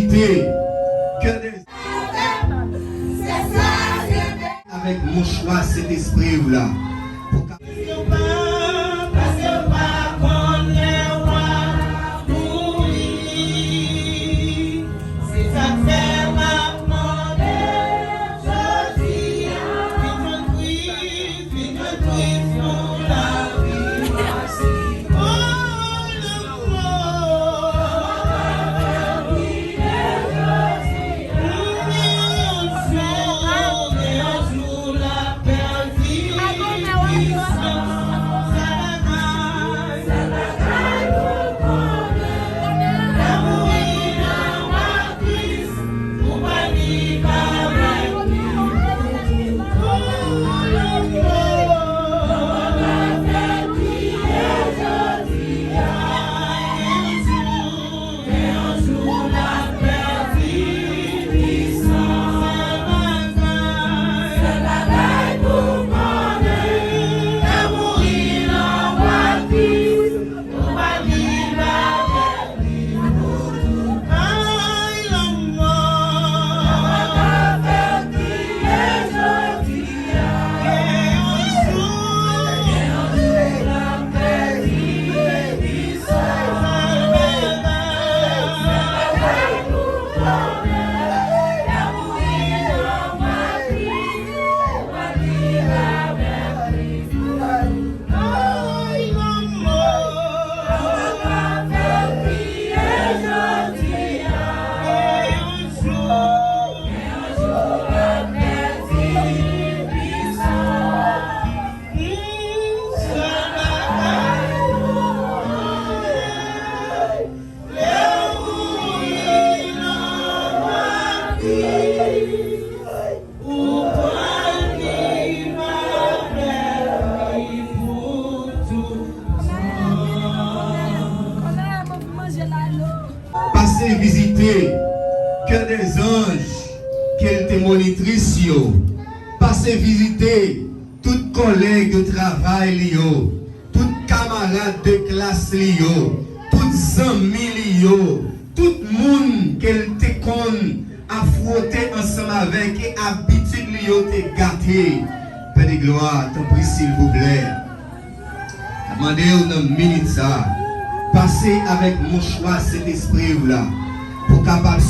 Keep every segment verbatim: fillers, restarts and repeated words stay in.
Te, kè de avèk mouchwa Sentespri w la. Pou ka- Pase vizite kè dèzanj ke l te monitris yo. Pase vizite tout kòlèg de travay li yo, tout kamarad de klas li yo, tout zanmi li yo, tout moun ke l te konn ap fwote ansanm avèk e abitid li yo te gate. Pè de glwa, tanpri, silvouplè. Mande w nan minit sa a, pase avèk mouchwa Sentespri w la pou kapab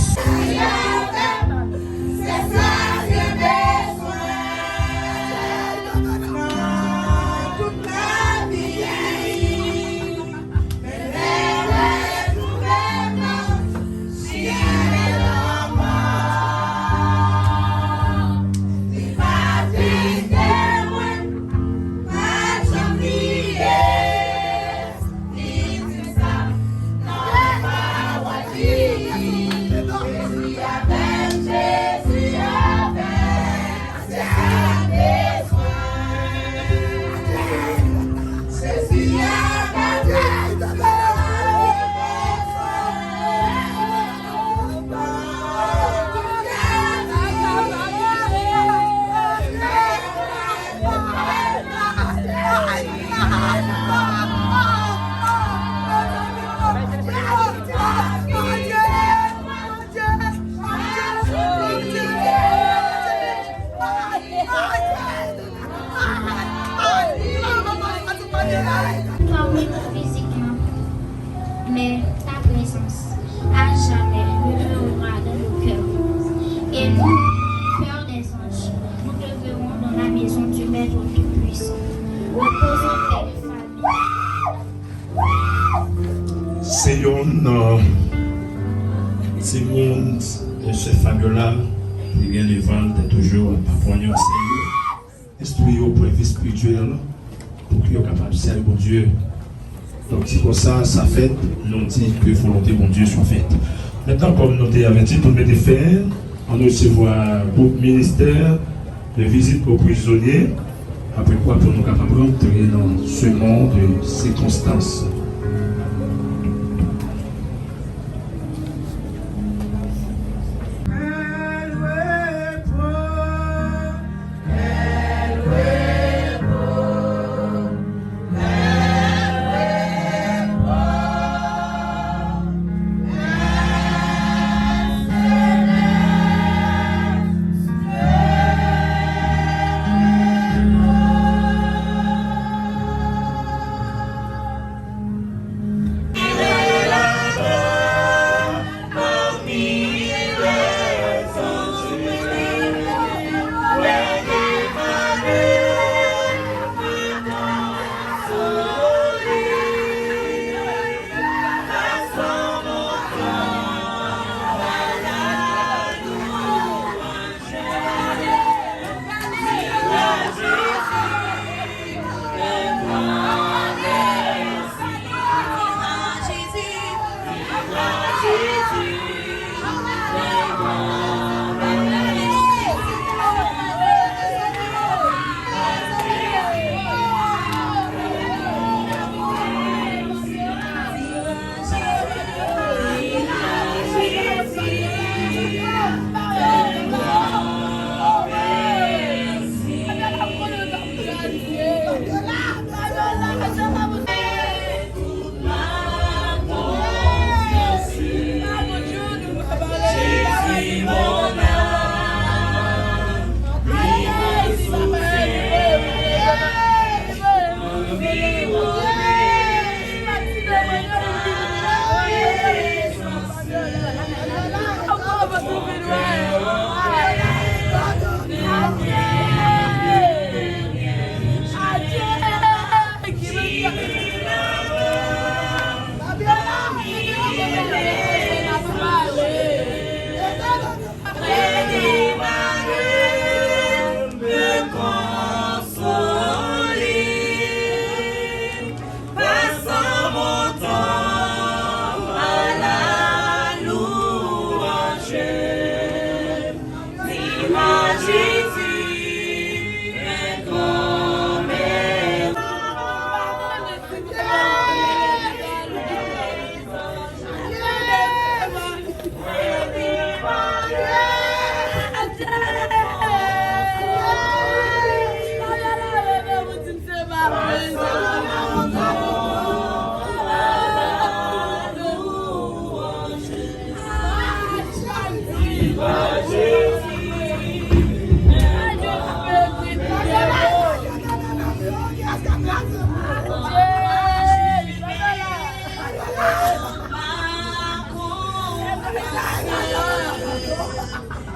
Fòmèman fizikman, men ta prezans a jamè demeurera dans nos cœurs. Et nous, chœur des anges, nous demeurerons dans la maison du Maître Tout-Puissant. Repose en paix, famille. Se youn nan timoun de sè Fabiola ki gen devan l te toujou ap aprann yo serye. Enstwi yo pwen vi espirityèl pou ke yo kapab sèvi Bondye. Donk, se konsa sa fèt, nou di ke volonte Bondye swa fèt. Mentnan, kòm nou te avèti pou n mete fen, ann resevwa gwoup ministè de vizit o prizonye, apre kwa pou nou kapab rantre nan seman de sikonstans.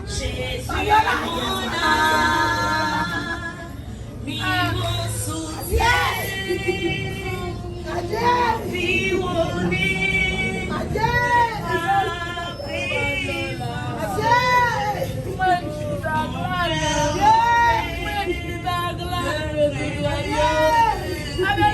Jésus, mon âme, mi mon souci, mi woni, abri.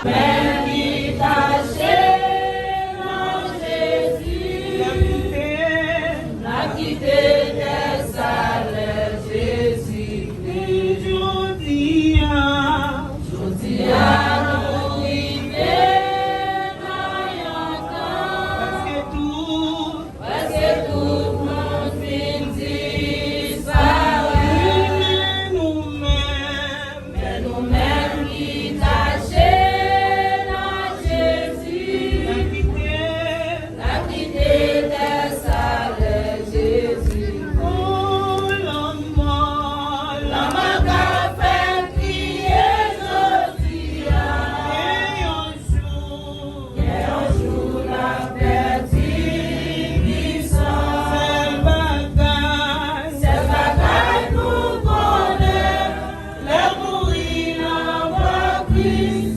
Mèt li kache nan Jezi. N ap kite tè sa lè Jezi. Jodi a. Jodi a nou rive nan yon tan. Prèske tout. Prèske tout moun fin disparèt. Men nou menm. Men nou menm ki kache nan Jezi. N ap kite. N ap kite tè sa lè Jezi. O lanmò. Lanmò ka fè kriye jodi a. Gen yon jou. Gen yon jou n ap pèdi pwisans. Sèl bagay. Sèl bagay nou konnen, lè mouri nan bra Kris,